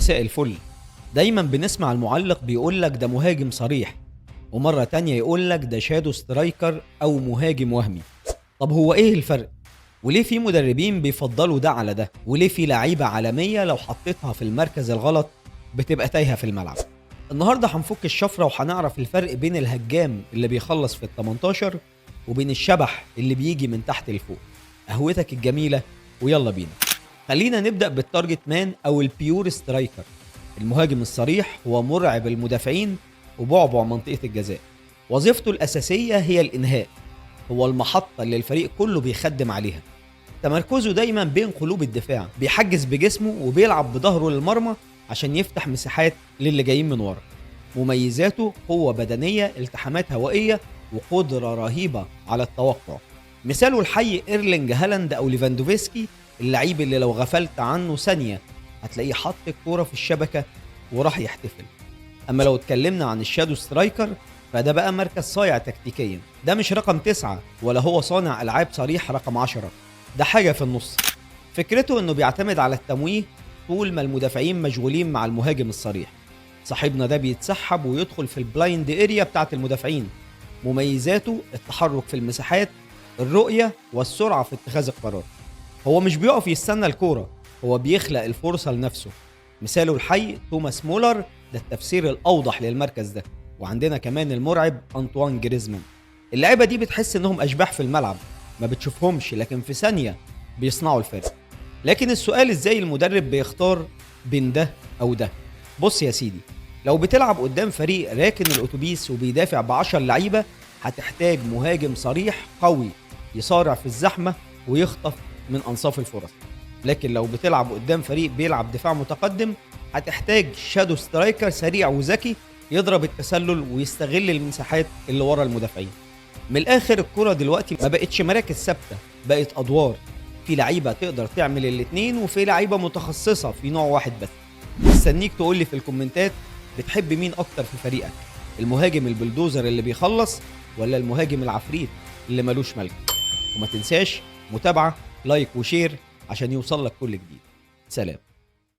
مساء الفل. دايما بنسمع المعلق بيقول لك ده مهاجم صريح، ومرة تانية يقول لك ده shadow striker أو مهاجم وهمي. طب هو إيه الفرق؟ وليه في مدربين بيفضلوا ده على ده؟ وليه في لعيبة عالمية لو حطيتها في المركز الغلط بتبقى تايهة في الملعب؟ النهاردة هنفك الشفرة وهنعرف الفرق بين الهجام اللي بيخلص في ال 18 وبين الشبح اللي بيجي من تحت لفوق. قهوتك الجميلة ويلا بينا. خلينا نبدأ بال target man أو ال pure striker. المهاجم الصريح هو مرعب المدافعين وبعبع منطقة الجزاء. وظيفته الأساسية هي الإنهاء، هو المحطة اللي الفريق كله بيخدم عليها. تمركزه دايما بين قلوب الدفاع، بيحجز بجسمه وبيلعب بظهره للمرمى عشان يفتح مساحات للي جايين من ورا. مميزاته قوة بدنية، التحامات هوائية، وقدرة رهيبة على التوقع. مثاله الحي ايرلينج هالاند او ليفاندوفسكي، اللعيب اللي لو غفلت عنه ثانية هتلاقيه حط الكورة في الشبكة وراح يحتفل. اما لو اتكلمنا عن ال shadow striker فده بقى مركز صايع تكتيكيا. ده مش رقم 9 ولا هو صانع ألعاب صريح رقم 10، ده حاجة في النص. فكرته انه بيعتمد على التمويه طول ما المدافعين مشغولين مع المهاجم الصريح. صاحبنا ده بيتسحب ويدخل في ال blind area بتاعت المدافعين. مميزاته التحرك في المساحات، الرؤية، والسرعة في اتخاذ القرار. هو مش بيقف يستنى الكورة، هو بيخلق الفرصة لنفسه. مثاله الحي توماس مولر، ده التفسير الأوضح للمركز ده. وعندنا كمان المرعب أنطوان جريزمان. اللعيبة دي بتحس انهم أشباح في الملعب، ما بتشوفهمش لكن في ثانية بيصنعوا الفرق. لكن السؤال ازاي المدرب بيختار بين ده او ده؟ بص يا سيدي، لو بتلعب قدام فريق راكن الاتوبيس وبيدافع ب10 لعيبه، هتحتاج مهاجم صريح قوي يصارع في الزحمة ويخطف من انصاف الفرص. لكن لو بتلعب قدام فريق بيلعب دفاع متقدم، هتحتاج shadow striker سريع وذكي يضرب التسلل ويستغل المساحات اللي ورا المدافعين. من الاخر، الكرة دلوقتي ما بقتش مراكز ثابته، بقت ادوار. في لعيبة تقدر تعمل الاتنين وفي لعيبة متخصصة في نوع واحد بس. مستنيك تقول لي في الكومنتات، بتحب مين اكتر في فريقك؟ المهاجم البلدوزر اللي بيخلص ولا المهاجم العفريت اللي ملوش ملك؟ وما تنساش متابعه، like و share عشان يوصل لك كل جديد. سلام.